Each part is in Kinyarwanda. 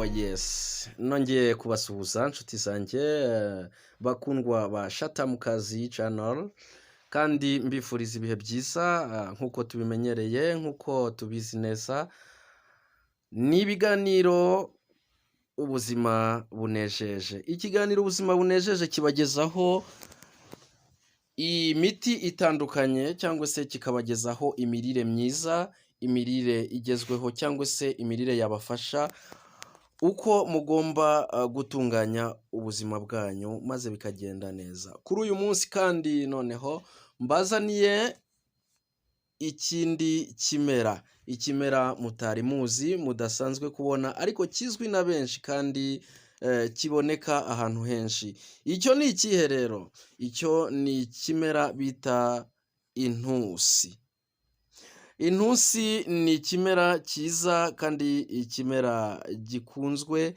Oh yes, nongeye kubasuhuza nshuti zanjye, bakundwa ba Shatamukazi Channel, kandi mbifuriza ibihe byiza. Nk'uko tubimenyereye, nk'uko tubizi neza, ni ibiganiro Ubuzima Bunejeje. Ikiganiro Ubuzima Bunejeje kibagezaho imiti itandukanye cyangwa se kikabagezaho imirire myiza, imirire igezweho cyangwa se imirire yabafasha uko mugomba gutunganya ubuzima bwanyu maze bikagenda neza. Kuri uyu munsi kandi noneho mbazaniye ikindi kimera, ikimera mutari muzi, mudasanzwe kubona ariko kizwi na benshi kandi kiboneka ahantu henshi. Icyo ni ikihe rero? Icyo ni ikimera bita intusi. Intusi ni ikimera cyiza kandi ikimera gikunzwe,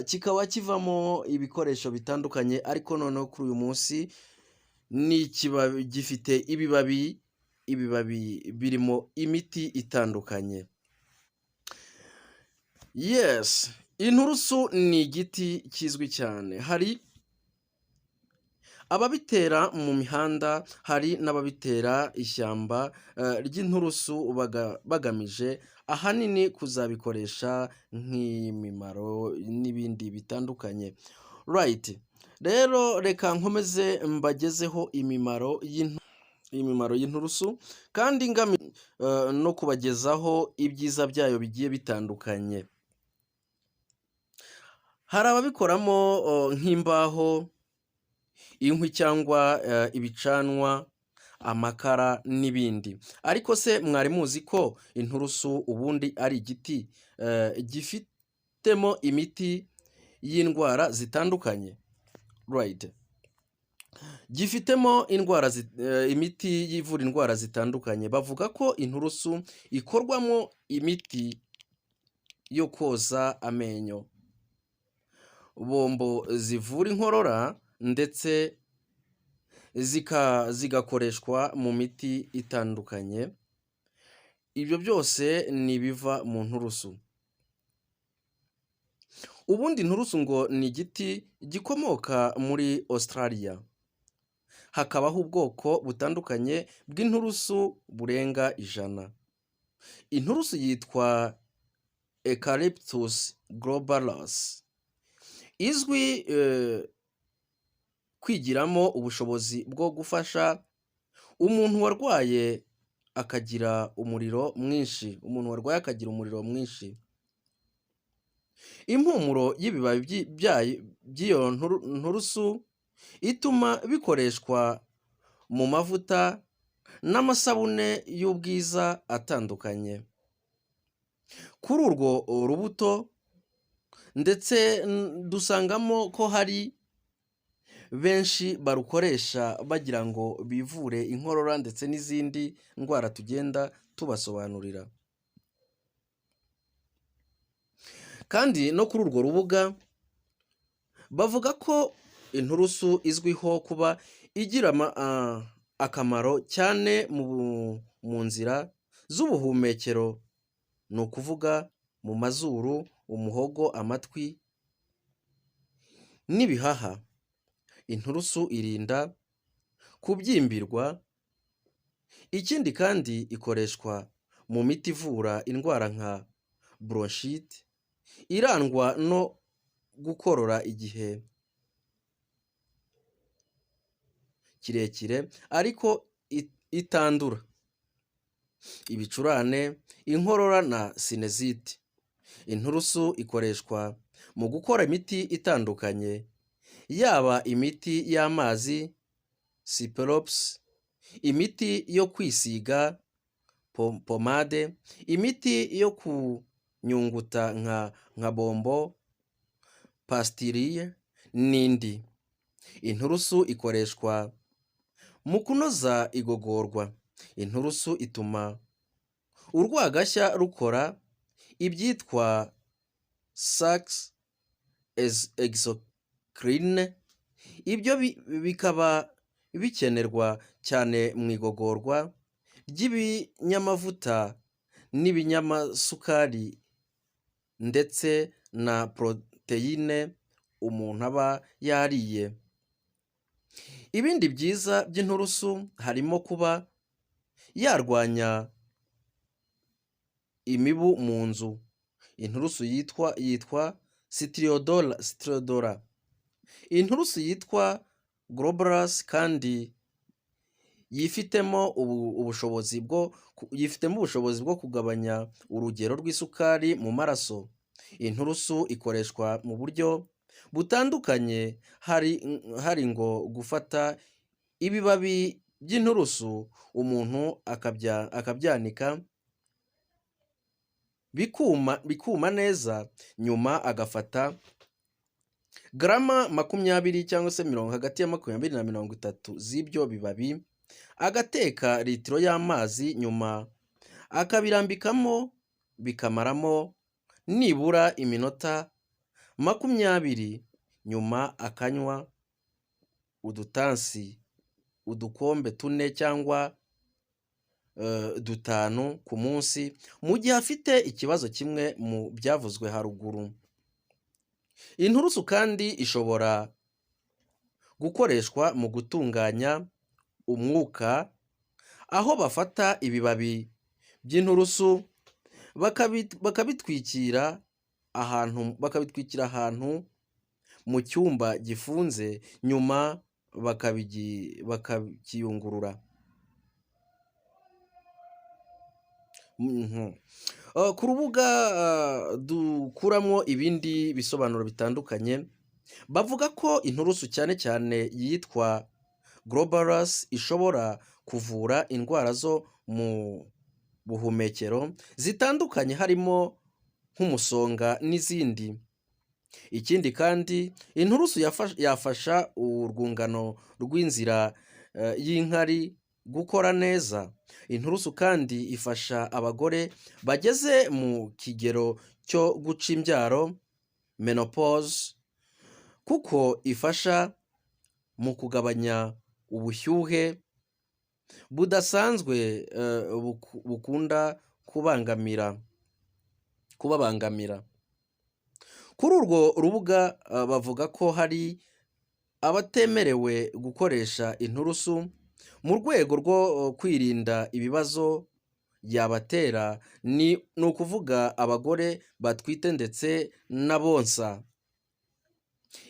kikaba kivamo ibikoresho bitandukanye, ariko noneho kuri uyu munsi ni ikibabi gifite ibibabi birimo imiti itandukanye. Yes, inturusu ni igiti kizwi cyane. Hari ababitera mu mihanda, hari n'ababitera ishyamba ry'inturusu bagamije ahanini kuzabikoresha nk'imimaro n'ibindi bitandukanye. Right, rero reka nkomeze mbagezeho imimaro y'inturusu kandi no kubagezaho ibyiza byayo bigiye bitandukanye. Hari ababikoramo nk'imbaho, inkwi cyangwa ibicanwa, amakara n'ibindi. Ariko se mwari muzi ko inturusu ubundi ari igiti gifitemo imiti y'indwara zitandukanye? Right. Gifitemo indwara, imiti ivura indwara zitandukanye. Bavuga ko inturusu ikorwamo imiti yo koza amenyo, bombo zivura inkorora ndetse zigakoreshwa mu miti itandukanye. Ibyo byose ni ibiva mu nturusu. Ubundi inturusu ngo ni igiti gikomoka muri Australia. Hakabaho ubwoko butandukanye bw'inturusu burenga 100. Inturusu yitwa Eucalyptus globulus izwi kwigiramo ubushobozi bwo gufasha umuntu warwaye akagira umuriro mwinshi, umuntu warwaye akagira umuriro mwinshi. Impumuro y'ibibabi by'iyo nturusu ituma bikoreshwa mu mavuta n'amasabune y'ubwiza atandukanye. Kuri urwo rubuto ndetse dusangamo ko hari benshi barukoresha bagira ngo bivure inkorora ndetse n'izindi ndwara tugenda tubasobanurira. Kandi no kuri urwo rubuga bavuga ko inturusu izwiho kuba igira akamaro cyane mu nzira z'ubuhumekero, ni ukuvuga mu mazuru, umuhogo, amatwi n'ibihaha. Inturusu irinda kubyimbirwa, ikindi kandi ikoreshwa mu miti ivura indwara nka bronchite irangwa no gukorora igihe kirekire ariko itandura, ibicurane, inkorora na sinusite. Inturusu ikoreshwa mu gukora imiti itandukanye, yaba imiti y'amazi, syrups, imiti yo kwisiga, pomade, imiti yo kunyunguta nka bombo, pastilles n'indi. Inturusu ikoreshwa mu kunoza igogorwa. Inturusu ituma urwagashya rukora ibyitwa sacs exocrines, ibyo bikaba bikenerwa cyane mu igogorwa ry'ibinyamavuta n'ibinyamasukari. ndetse na poroteyine umuntu aba yariye. Ibindi byiza by'inturusu harimo kuba yarwanya imibu mu nzu. Inturusu yitwa citriodora. Inturusu yitwa globulus kandi yifitemo ubushobozi bwo kugabanya urugero rw'isukari mu maraso. Inturusu ikoreshwa mu buryo butandukanye, hari ngo gufata ibibabi by'inturusu umuntu akabyanika bikuma neza, nyuma agafata garama 20 cyangwa se mirongo hagati ya 20 na 30 z'ibyo bibabi, agateka litiro y'amazi, nyuma akabirambikamo bikamaramo nibura iminota 20, nyuma akanywa udutansi udukombe 4 cyangwa 5 ku munsi, mu gihe afite ikibazo kimwe mu byavuzwe haruguru. Inturusu kandi ishobora gukoreshwa mu gutunganya umwuka, aho bafata ibibabi by'inturusu bakabitwikira ahantu mu cyumba gifunze, nyuma bakakiyungurura. Ku rubuga dukuramo ibindi bisobanuro bitandukanye, bavuga ko inturusu cyane cyane yitwa globulus ishobora kuvura indwara zo mu buhumekero zitandukanye, harimo nk'umusonga n'izindi. Ikindi kandi inturusu yafasha urwungano rw'inzira y'inkari gukora neza. Inturusu kandi ifasha abagore bageze mu kigero cyo guca imbyaro, menopause, kuko ifasha mu kugabanya ubushyuhe budasanzwe bukunda kubabangamira. Kuri urwo rubuga bavuga ko hari abatemerewe gukoresha inturusu mu rwego rwo kwirinda ibibazo yabatera, ni ukuvuga abagore batwite ndetse n'abonsa.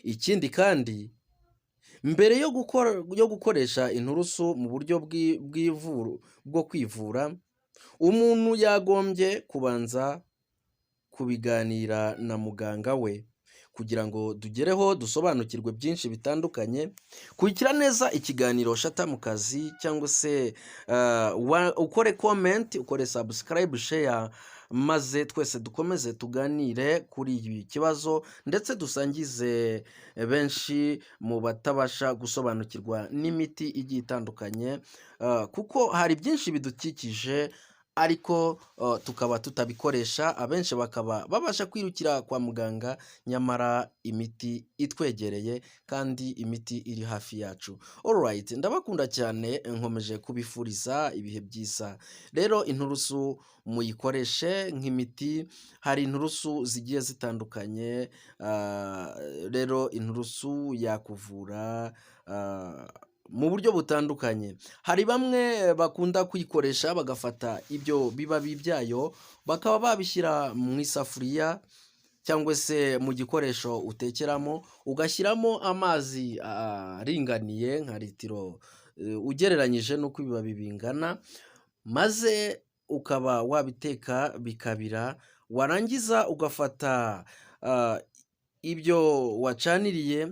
Ikindi kandi mbere yo gukoresha inturusu mu buryo bwo kwivura, umuntu yagombye kubanza kubiganira na muganga we kugira ngo tugereho dusobanukirwe byinshi bitandukanye. Kurikira neza ikiganiro Shata mu kazi, cyangwa se ukore comment, ukore subscribe, share, maze twese dukomeze tuganire kuri ibi kibazo, ndetse dusangize benshi mu batabasha gusobanukirwa n'imiti igiye itandukanye, kuko hari byinshi bidukikije ariko tukaba tutabikoresha, abenshi bakaba babasha kwirukira kwa muganga, nyamara imiti itwegereye kandi imiti iri hafi yacu. Alright, ndabakunda cyane, nkomeje kubifuriza ibihe byiza. Rero inturusu muyikoreshe nk'imiti, hari inturusu zigiye zitandukanye, rero inturusu yakuvura mu buryo butandukanye. Hari bamwe bakunda kuyikoresha bagafata ibyo bibabi byayo bakaba babishyira mu isafuriya cyangwa se mu gikoresho utekeramo, ugashyiramo amazi aringaniye nka litiro ugereranyije n'uko ibibabi bingana, maze ukaba wabiteka bikabira, warangiza ugafata ibyo wacaniriye,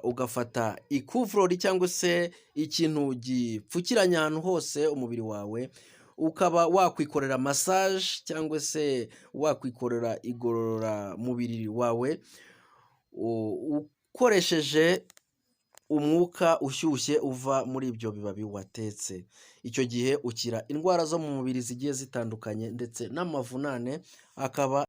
ugafata ikuvurori cyangwa se ikintu gipfukiranye ahantu hose umubiri wawe, ukaba wakwikorera massage cyangwa se wakwikorera igororamubiri wawe ukoresheje umwuka ushyushye uva muri ibyo bibabi watetse. Icyo gihe ukira indwara zo mu mubiri zigiye zitandukanye ndetse n'amavunane akaba.